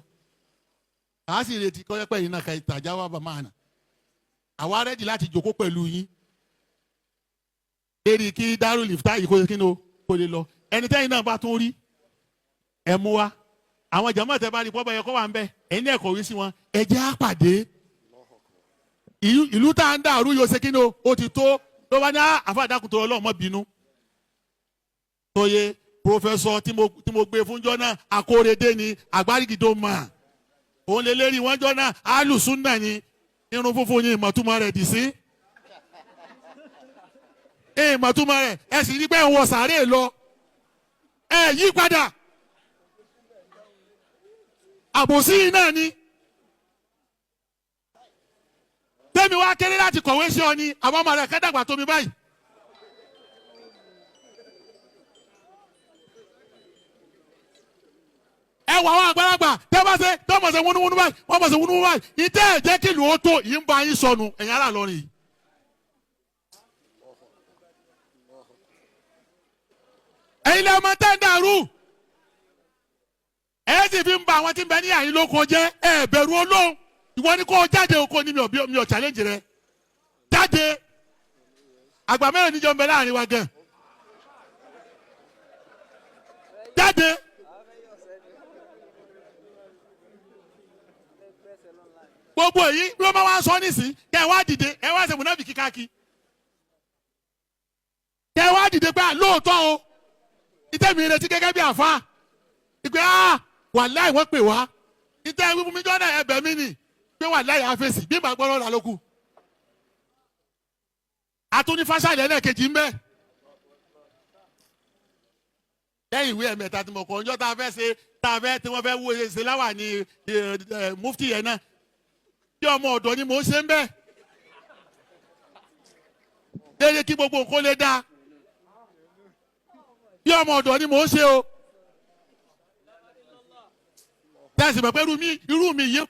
à á sì retí kọ́yẹ́pẹ́ yìí náà ká ìtajà wà bá máa nà. Àwa rẹ́dì láti jókòó pẹ̀lú yín lérí kí Darul Ifta yìí kó kí ni o kó lè lọ. Ẹni tẹ́yìn náà bá tún rí ẹ mú wa, àwọn jàmọ́ tẹ́ bá rí pọ́bọ̀ yẹ kó wà ń bẹ, ẹ̀yin náà kọ̀wé sí wọn, ẹ jẹ́ á pàdé. Ìlú tá à ń dàrú yóò ṣe kí ni o, ó ti tó. Ló bá ní àfàdàkùn tó ọlọ́mọ bínú. Tóye pòfẹ́sọ̀ tí mo gbé fúnjọ́ náà akóredé ni àgbárígidó mà. Òun lè lérí wọ́n jọ́ náà alùsùn náà ni irun funfun ni ìmọ̀túmọ̀ rẹ̀ dì sí. Ìmọ̀túmọ̀ rẹ̀ ẹ sì rí pé ń wọ sàárè lọ. Ẹ yí padà. Àbòsí náà ni. Tẹ́mi wá kéré láti kọ̀wé sí ọ ni àwọn ọmọ rẹ̀ kẹ́dàgbà tó mi báyìí. Ẹ wọ àwọn àgbàlagbà tẹ́ bá ṣe tẹ́ mọ̀ ṣe wúnúwúnú báyìí, wọ́n mọ̀ ṣe wúnúwúnú báyìí. Ìtẹ́ ẹ̀ jẹ́ kí ìlú ó tó yìí ń bá yín sọnù ẹ̀yin ará Ìlọrin yìí. Ẹ̀yin lẹ́ẹ̀ mọ tẹ́ ń dàrú. Ẹ sì fi ń ba àwọn tí ń bẹ ní àyín lóko jẹ́, ẹ bẹ̀rù Ọlọ́run. Ìwọ ni kò jáde oko ni mi ò challenge rẹ. Jáde. Àgbà mẹ́rin níjọ ń bẹ láàrin wa gan. Jáde. Gbogbo èyí ló máa wá sọ nísìn, kẹ ẹ wá dìde, ẹ wá ṣe mùnáfì kíkákí. Kẹ ẹ wá dìde pé lóòótọ́ o, ìtẹ̀mí retí gẹ́gẹ́ bí àfa. Ìpè á wàláì wọ́n pè wá. Ìtẹ̀ wíwú mi jọ́nà ẹ̀bẹ̀ mi nì pé wàláì àfẹsì bí màá gbọ́dọ̀ rà lóku. Àtúní fásálẹ̀ ẹlẹ́ẹ̀kejì ń bẹ. Lẹ́yìn ìwé ẹ̀mẹ́ta tí mo kọ, ọjọ́ tá a fẹ́ ṣe tá a fẹ́ tí wọ́n fẹ́ wú ṣe láwà ní mufti yẹn náà. Bí ọmọ ọ̀dọ́ ni mò ń ṣe ń bẹ. Léyè kí gbogbo nǹkan lè dáa. Bí ọmọ ọ̀dọ́ ni mò ń ṣe o. Tẹ́sí mọ̀ pé irú mi yìí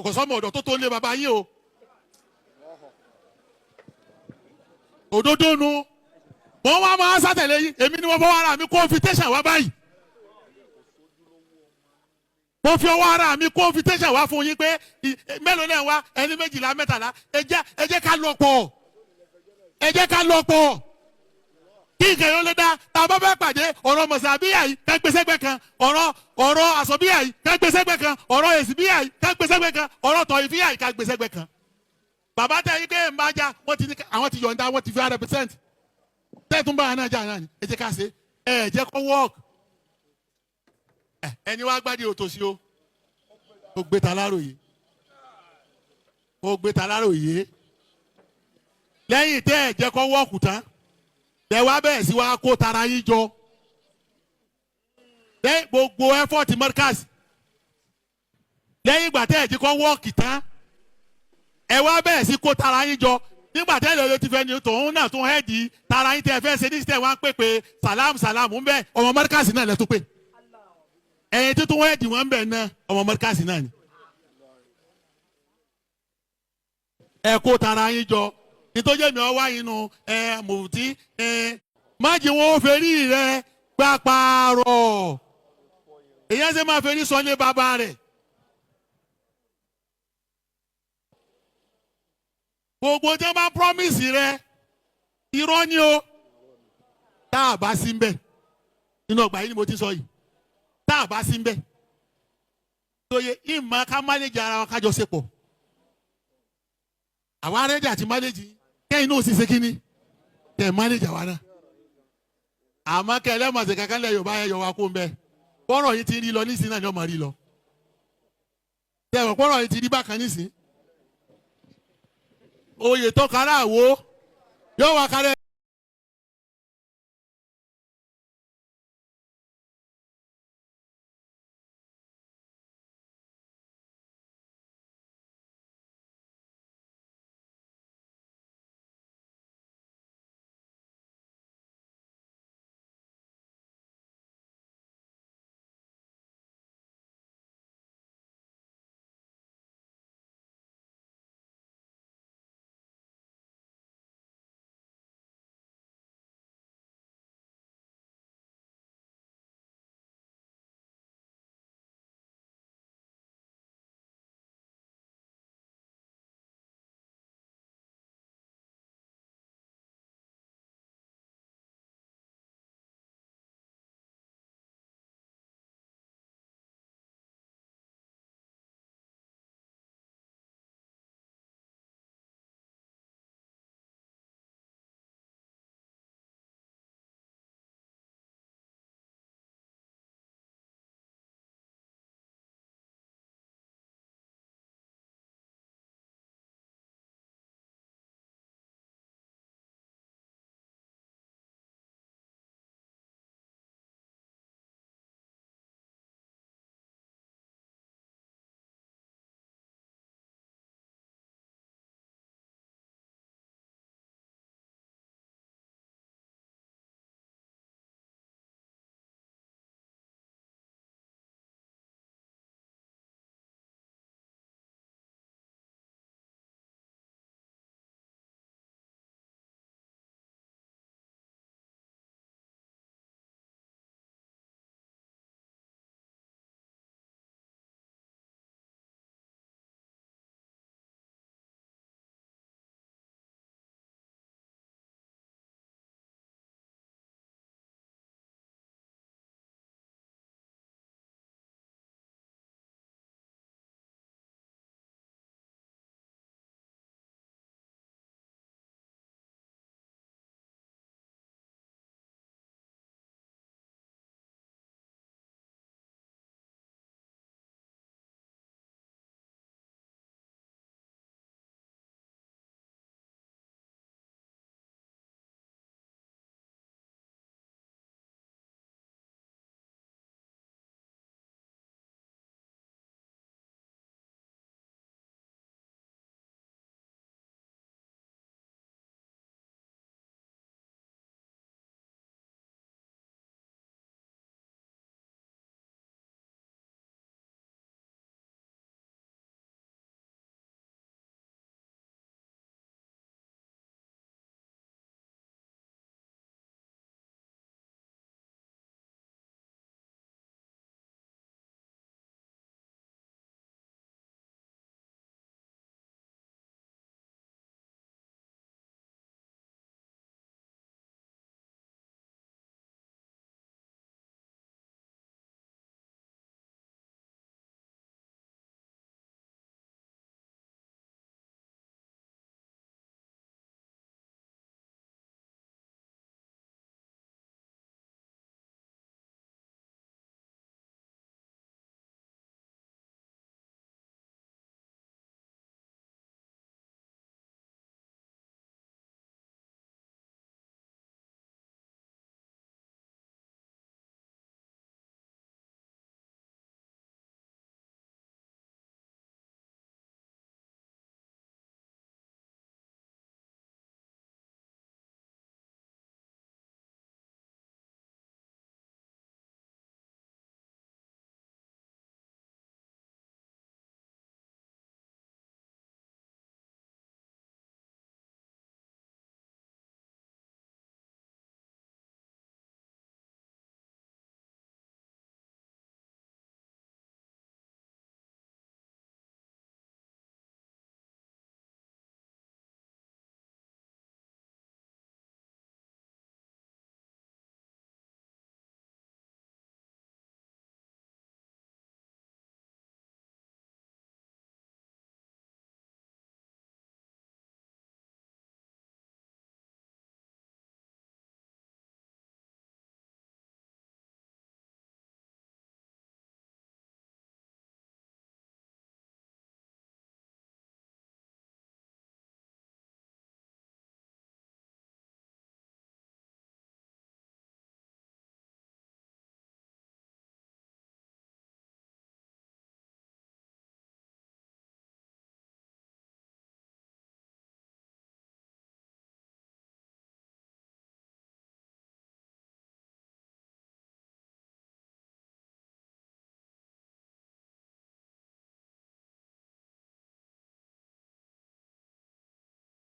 kò sọ́mọ ọ̀dọ̀ tó tó lé baba yín o. Òdodo nu. Wọ́n wá máa sátẹ̀lé yín, èmi ni wọ́n fọwọ́ ara mi kó invitation wá báyìí. Mo fi ọwọ́ ara mi kó invitation wá fún yín pé mélòó náà wá ẹni méjìlá mẹ́tàlá, ẹ jẹ́ ká lọ pọ̀. Ẹ jẹ́ ká lọ pọ̀. Kí nǹkan yóò lè dá tá a bá fẹ́ pàdé ọ̀rọ̀ mọ̀sábíyà yìí ká gbé sẹ́gbẹ́ kan, ọ̀rọ̀ àsọ̀bíyà yìí ká gbé sẹ́gbẹ́ kan, ọ̀rọ̀ èsìbíyà yìí ká gbé sẹ́gbẹ́ kan, ọ̀rọ̀ tọ̀yìfíyà yìí ká gbé sẹ́gbẹ́ kan. Bàbá tẹ yín pé ń bá já, wọ́n ti ní àwọn ti yọ̀ǹda, wọ́n ti fi 100%. Tẹ́tún bá náà já náà ni ẹ jẹ́ ká ṣe, ẹ jẹ́ kó work. Ẹni wá gbádìí òtòṣì o, ó gbé ta láròyé, ó gbé ta láròyé. Lẹ́yìn tẹ́ ẹ jẹ́ kó work tán, tẹ wá bẹ̀rẹ̀ sí wá kó tara yín jọ. Lẹ́yìn gbogbo effort Markaz, lẹ́yìn ìgbà tẹ́ ẹ̀ ti kọ́ wọ́ọ̀kì tán, ẹ wá bẹ̀rẹ̀ sí kó tara yín jọ. Nígbà tẹ́ lọ́ọ́ ti fẹ́ ni tòun náà tún hẹ́ẹ̀dì tara yín tẹ́ ẹ fẹ́ ṣe ní sítẹ̀ wá ń pè pé sàlámù sàlámù ń bẹ, ọmọ Markaz náà lẹ́ tó pè. Ẹ̀yin tuntun hẹ́ẹ̀dì wọn ń bẹ náà, ọmọ Markaz náà ni. Ẹ kó tara yín jọ. Nítorí mi ọ wá inú ẹ mùtí ẹ má jẹ́ wọn ó ferí rẹ gbà pààrọ̀. Èyí ṣe máa ferí sọ ní bàbá rẹ̀. Gbogbo tí wọ́n bá promise rẹ Irọ́ ni o. Tá a bá sí ń bẹ̀ nínú ọgbà yìí ni mo ti sọ yìí, tá a bá sí ń bẹ̀ tóye ìmọ̀ ká mánéjì ara wa kájọ ṣe pọ̀. Àwa ready àti manage kẹ́yìn náà sì ṣe kínní kẹ́ manage àwa náà. Àmọ́ kẹ́ ẹlẹ́mọ̀ọ́sẹ̀ kankan lẹ̀ Yorùbá yẹn yọ wa kó ń bẹ. Bọ́rọ̀ yìí ti rí lọ nísìnyí náà ni ọmọ rí lọ. Tẹ̀wọ̀n pọ́rọ̀ yìí ti rí bákan nísìnyí. Oyè tó kára àwo yóò wá kárẹ́.